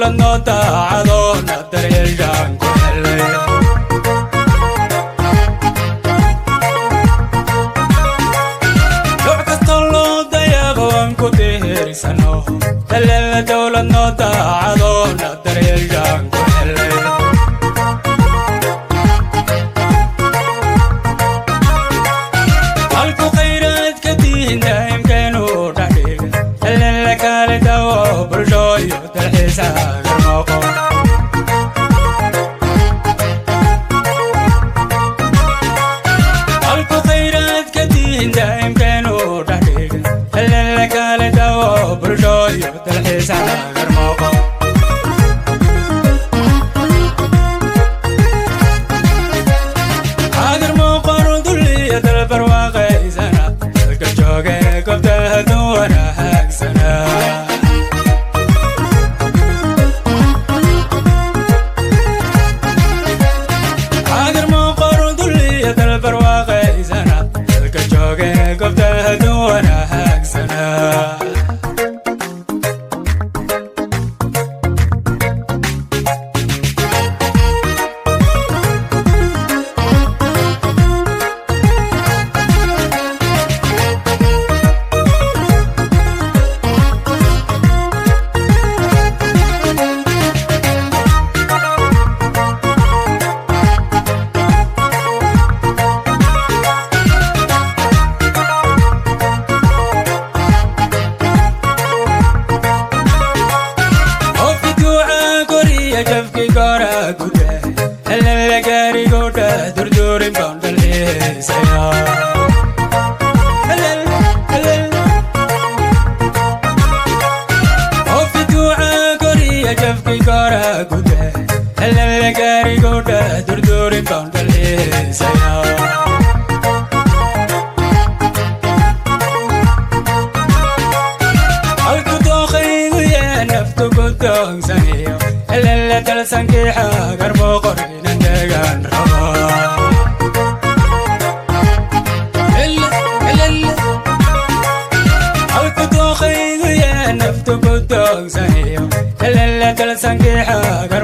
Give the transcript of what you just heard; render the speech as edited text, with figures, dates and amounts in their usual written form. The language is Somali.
Dowlad noo daacado na daryeeshaan ku helay. Nooc kastoo loo dayaabo aan ku tiirsano, helele dowlad noo daacado na daryeeshaan ku helay. Halku khayraadka diin daa'imkeenu dhexdhiga, helele kaale dawo bulsho iyo dalxiis agarmooqo. Halku khayraadka diin daa'imkeenu dhexdhiga, helele kaale dawo bulsho iyo dalxiis agarmooqo. Agarmooqo ruduliya dalbarwaaqaysana, dalka jooge goobta duwana haagsana. Agarmooqo ruduliya dalbarwaaqaysana, dalka jooge goobta duwana haagsana. Qofki duuca koriya jafki gora gude, helele gaarigodha durdurin baan dalxiisaya. Qofki duuca koriya jafki gora gude, helele gaarigodha durdurin baan dalxiisaya. Halku dooqaygu yee naftu ku doogsanayo, helele dalsankii xagar boqorinan degaan rabo. Halku dooqaygu yee naftu ku doogsanayo, helele dalsankii xagar